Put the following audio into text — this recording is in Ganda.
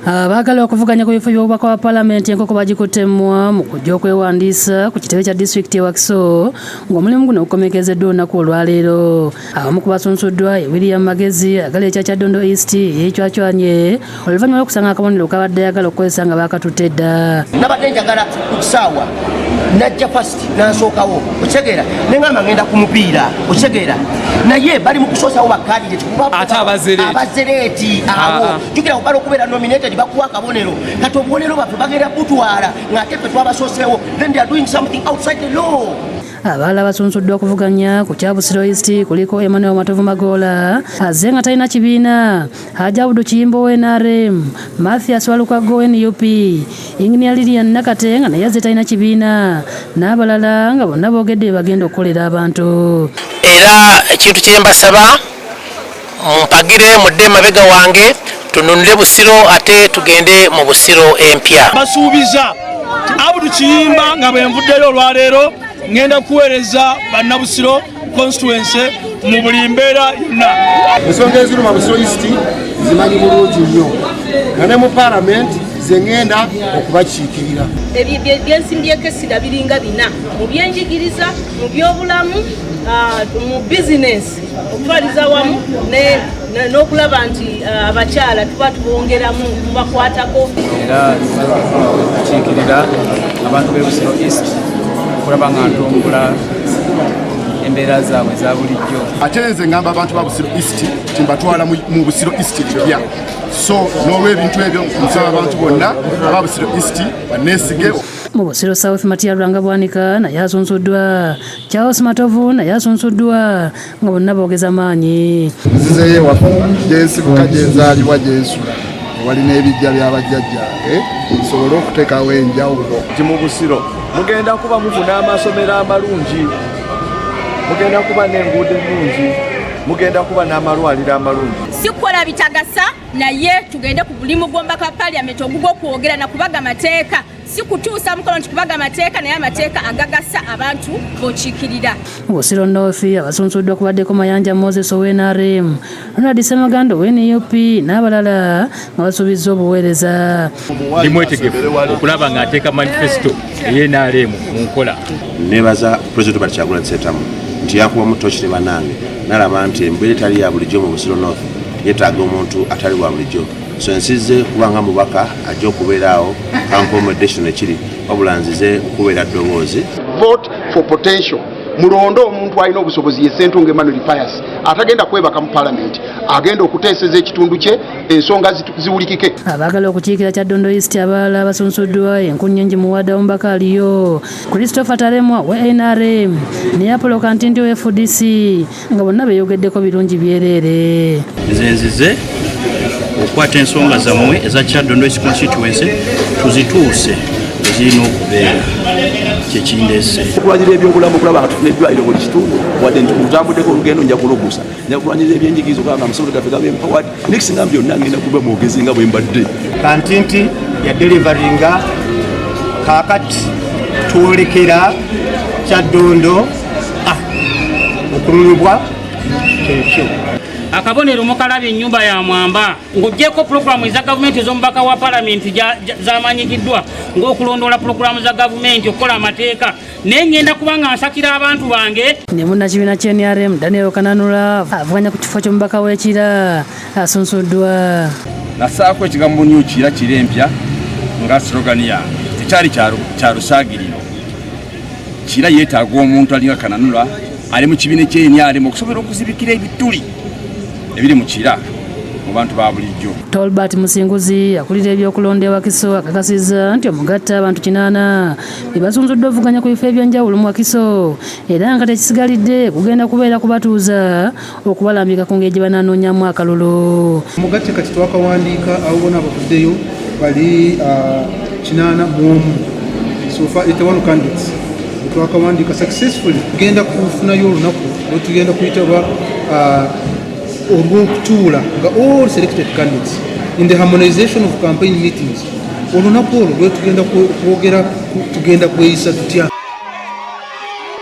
Abaagala okuvuganya ku bifo by'obubaka bwa palamenti enkoko bagikutte mmwa mu kujja okwewandiisa ku kitebe kya disitulikiti e Wakiso ng'omulimu guno gukomekezeddwa olunaku olwaleero. Abamu ku basunsuddwa ye William Magezi agala ekya Kyaddondo East yeecwacwanye oluvannyuma lw'okusanga akabonero kabadde ayagala okukozesa nga baakatutte dda. Nabadde njagala ku kisaawa najja fast nansookawo, okitegeera, nengamba ngenda ku mupiira, okitegeera, naye bali mu kusoosawo bakandidate. Ate abazze late. Abazze late awo. Ah, ah. Jukira obala okubeera nominated bakuwa akabonero. Kati obubonero bwaffe bagenda butwala ng'ate ffe twabasooseewo, then they are doing something outside the law. Abalala basunsuddwa okuvuganya ku kya Busiro East kuliko Emmanuel Matovu Magoola azze nga talina kibiina, Haji Abudu Kiyimba wa NRM, Mathias Walukaggo wa NUP, Engineer Lilian Nakate nga naye azze talina kibiina n'abalala nga bonna boogedde bye bagenda okukolera abantu. Era ekintu kye mbasaba, mumpagire, mudde emabega wange, tununule Busiro ate tugende mu Busiro empya. Basuubiza Abudu Kiyimba nga bwe nvuddeyo olwaleero ngenda kuweereza bannabusiro constituency mu buli mbeera yonna. Ensonga eziruma Busiro East zimanyi bulungi nnyo, nga ne mu palamenti ze ŋŋenda okubakiikirira. Byensimbyeko essira biringa bina: mu byenjigiriza, mu byobulamu, mu bizinensi okutwaliza wamu n'okulaba nti abakyala tuba tubongeramu, tubakwatako. Era kukiikirira abantu b'e Busiro East, okulaba nga ntumbula embeera zaabwe eza bulijjo. Ate nze ngamba abantu ba Busiro East nti mbatwala mu Busiro East empya. So n'olwebintu ebyo, nsaba abantu bonna aba Busiro East baneesige. Mu Busiro South, Matia Lwanga Bwanika naye asunsuddwa, Charles Matovu naye asunsuddwa nga bonna boogeza maanyi. Nzizeyo ewaffe gyensibuka, gyenzaalibwa, gyensula, ewali n'ebijja by'abajjajjange, nsobole okuteekawo enjawulo. Nti mu Busiro mugenda kuba mufuna amasomero amalungi, mugenda kuba n'enguudo ennungi, mugenda kuba n'amalwaliro amalungi. Si kukola bitagasa, naye tugende ku mulimu gw'omubaka wa paliamenti ogugw'okwogera nakubaga amateeka, si kutuusa mukono nti kubaga amateeka, naye amateeka agagasa abantu b'okiikirira. Mu Busiro North abasunsuddwa kubaddeko Mayanja Moses owa NRM, Ronald Semaganda owa NUP n'abalala nga basuubizza obuweereza. Ndi mwetegefu okulaba nga nteeka manifesto ey'NRM mu nkola. Nebaza President Robert Kyagulanyi Ssentamu nti yakubamu toki ne bannange nalaba nti embeera etali ya bulijjo mu Busiro North yeetaaga omuntu atali wa bulijjo. So nsize kubanga mubaka ajja okubeera awo kankomedde kino ekiri, wabula nzize kubeera ddoboozi. Vote for potential. Mulonde omuntu alina obusobozi, ye Ssentongo Emmanuel Pius, atagenda kwebaka mu palamenti, agenda okuteeseza ekitundu kye, ensonga ziwulikike. Abaagala okukiikira Kyaddondo East abalala basunsuddwa enkunyingi muwada omubaka aliyo Christopher Taremwa wa NRM ne Apollo Kantinti wa FDC nga bonna beeyogeddeko birungi byereere. Nze nzize okukwata ensonga zammwe eza Kyaddondo East constituency, tuzituuse ezirina okubeera, kyekindeese. Okulwanyirira ebyobulamu, okulaba nga tufuna eddwaliro buli kitundu, wadde nti tutambuddeko olugendo, nja kulugusa. Nja kulwanyirira ebyenjigiriza, okulaba nga amasomero gaffe gaba empowered. Nekisinga byonna, ngenda kuba mwogezi nga bwe mbadde. Kantinti yadeliveringa. Kaakati twolekera Kyaddondo okululubwa kyekyo. Akabonero mukalaba, ennyumba ya mwamba. Ng'oggyeko pulogulaamu eza gavumenti ez'omubaka wa palamenti zamanyikiddwa ng'okulondoola pulogulaamu za gavumenti, okukola amateeka, naye ngenda kuba nga nsakira abantu bange. Ne munnakibiina kya NRM Daniel Kananura avuganya ku kifo ky'omubaka w'Ekira asunsuddwa. Nasaako ekigambo New Kira, Kira empya, nga slogan yange. Tekyali kya lusaagiriro. Kira yeetaaga omuntu alinga Kananura, ali mu kibiina ekyenrm, okusobola okuzibikira ebituli ebiri mu Kira mu bantu ba bulijjo. Tolbert Musinguzi akulira ebyokulonda e Wakiso akakasizza nti omugatta abantu 80 be basunsuddwa ovuganya ku bifo ebyenjawulo mu Wakiso, era nga tekisigalidde kugenda kubeera kubatuuza okubalambika ku ngeri gye banaanoonyamu akalulu. Omugatte kati twakawandiika, abo bona abavuddeyo bali 81, so far 81 candidates twakawandiika successfully. Tugenda kufunayo olunaku lwetugenda kuyita olw'okutuula nga all selected candidates in the harmonization of campaign meetings. Olunaku olwo lwetugenda kwogera tugenda kweyisa tutya.